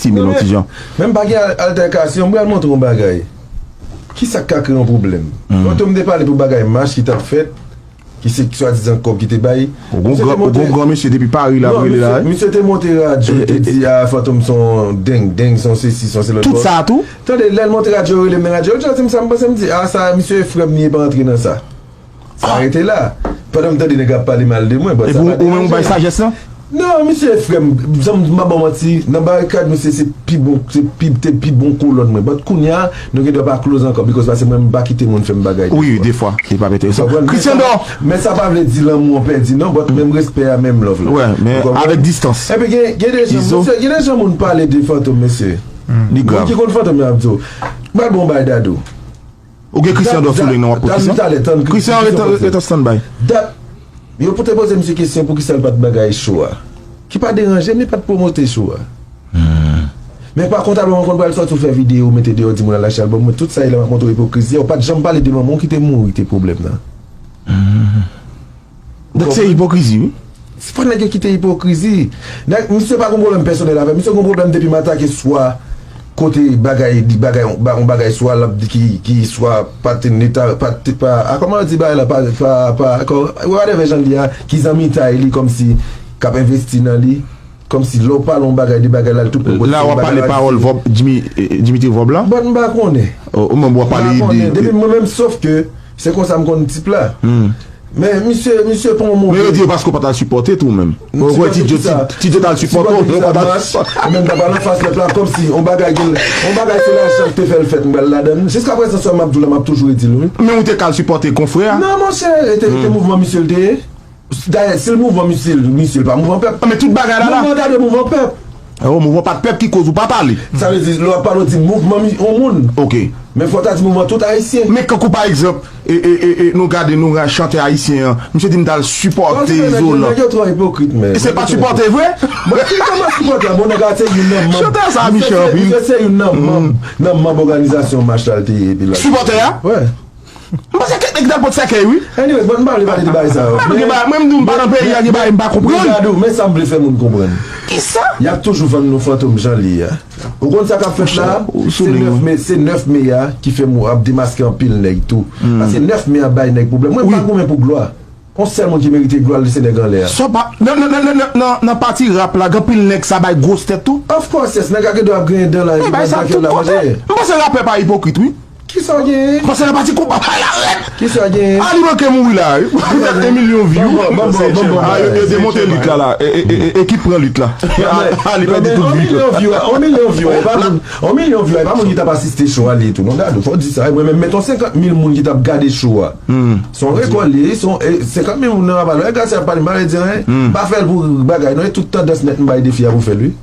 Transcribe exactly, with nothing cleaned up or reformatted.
Email yon ti jan. Men m pa gen al- altèkasyon, m pral montre yon bagay. Kisa k ka kreye yon pwoblèm? Fantom te pale pou bagay mach ki t ap fèt, ki se swadizan kòb ki te bay. Ou gon gran mesye depi Paris la, pou rele la. Misye te monte radyo, li te di, a, Fantom se yon deng, deng se yon sesi, se yon se lòt. Tout sa tou? Tande, lè l monte radyo, rele m nan radyo, l di m sa, m panse, m di, a, sa, misye e frè m, li pa antre nan sa. Sa rete la. Pandan m tande nèg ap pale mal de mwen, but sa pa deranje. Epi ou menm ou bay sajès lan? Non, misye e frè m, jan m pa ba w manti, nan barikad misye se pi bon, se pi, te pi bon kolòn mwen. But kounye a, nou gen dwa pa close ankò, because pase mwen m pa kite moun fè m bagay de fwa. Wi, de fwa, li pa enterese. Christian Dor! Men sa pa vle di lanmou an pèdi non, but menm respè a, menm love la. Wè, men avèk distans. Epi gen, gen de jan, mesye, gen de jan moun pale de Fantom, mesye. Li grav. Moun ki konn Fantom yo ap di w, m pral ba w yon bagay, Dadou. Ou gen Christian Dor sou liy nan, w ap pran Christian? Christian, ret an standby. Dat, yo pou te poze misye kesyon poukisa l pa t bagay show a. Ki pa deranje m, li pa t pwomote show a. Men pa kont, album an konn pral sòti, ou fè videyo, ou mete deyò, di moun al achte album mwen. Tout sa, e la m ap montre w ipokrizi a, ou pa t janm pale de manman w ki te mouri, te pwoblèm nan. Donk se ipokrizi, wi. Se fò nèg yo kite ipokrizi. Nèg, misye pa gon pwoblèm pèsonèl avè m. Misye gon pwoblèm depi m atake swa kote bagay, li bagay, yon ba- yon bagay swa l ap di ki, ki swa pa te neta, pa te, pa, a, kòman yo di bagay la, pa, pa, pa, kò- whatever jan l ye a, ki zanmitay li, kòmsi k ap envesti nan li, kòmsi lè w pale yon bagay de bagay la, l tou pwopot. La w ap pale pawòl Vòb, Jimmy, eh, Dimitri Vòb la? Bon, m pa konnen. Ou menm w ap pale de, depi mwen menm, sof ke se konsa m konn tip la. Men misye, misye pran yon move. Men yo di yo paske w pa t al sipòte tou menm. Mwen kwè Ti Djo, Ti Djo t al sipòte w, men w pa t al sipòte. Mwen menm ta pale anfas pèp la kòmsi yon bagay gen, yon bagay se lajan ki te fè l fèt, m pral ladan l. Jiskaprezan sa m ap di w la, m ap toujou redi l, wi. Men ou te ka al sipòte konfrè a? Non, monchè, e te, e te mouvman misye l te ye. Dayè, si l mouvman misye, misye l pa mouvman pèp. Men tout bagay la la. Mouvman ta dwe mouvman pèp. Oh, mouvman pa t pèp ki koz ou pa pale. Sa vle di, lè w ap pale, w di mouvman mi- yon moun. Ok. Men fò w ta di mouvman tout ayisyen. Men kankou pa egzanp, e, e, e, e, nou gade, nou gade chantè ayisyen an. Misye di m t al sipòte Izolan. Nèg yo twò ipokrit, men. E se pa t sipòte vre? Bon, ki kòman sipòte a? Bon, nèg la se youn nan manm. Chantè sa mechan anpil. Misye se youn nan manm, nan manm òganizasyon mach la l te ye, epi la. Sipòtè a? Wè. M panse kèk nèg t ap pot sèkèy, wi. Anyways, bon, m pa vle pale de bagay sa yo. Mwen, m di w, m pa nan peyi a, gen bagay m pa konprann. Men sa m vle fè moun konprann. Kisa? Y ap toujou vann nou Fantom jan l ye a. Ou konn sa k ap fèt la? Se nèf me, se nèf me a ki fè m ap demaske anpil nèg tou. Paske nèf me a bay nèg pwoblèm. Mwen, m pa goumen pou glwa. Yon sèl moun ki merite glwa l, se nèg anlè a. Sa pa, nan, nan, nan pati rap la, gen anpil nèg sa bay gwòs tèt tou. Of course, yes, nèg a gen dwa ap griyen dan la, epi bay sa tout kote. M panse rapè pa ipokrit, wi. Kisa w genyen? Paske nan pati konba pa la rèd. Kisa w genyen? Ali manke mouri la, wi. Li fè yon milyon view. Bon, bon, bon, bon, bon, bon. Ah, yo, yo demonte lit la, la. E, e, e, e, ekip pran lit la. Ali pèdi tout view. Yon milyon view, yon milyon view, e pa moun, yon milyon view, e pa moun ki t ap asiste show a li tou. Non, Dadou, fò w di sa. Mwen menm, meton senkant mil moun ki t ap gade show a. Se yon rekòd li ye, se yon, e, senkant mil moun nan ap pale. Lè gade sa ap pale, m pa vle di anyen. M pa fè l pou bagay, non, e tout tandans nèt m bay defi a pou fè l, wi.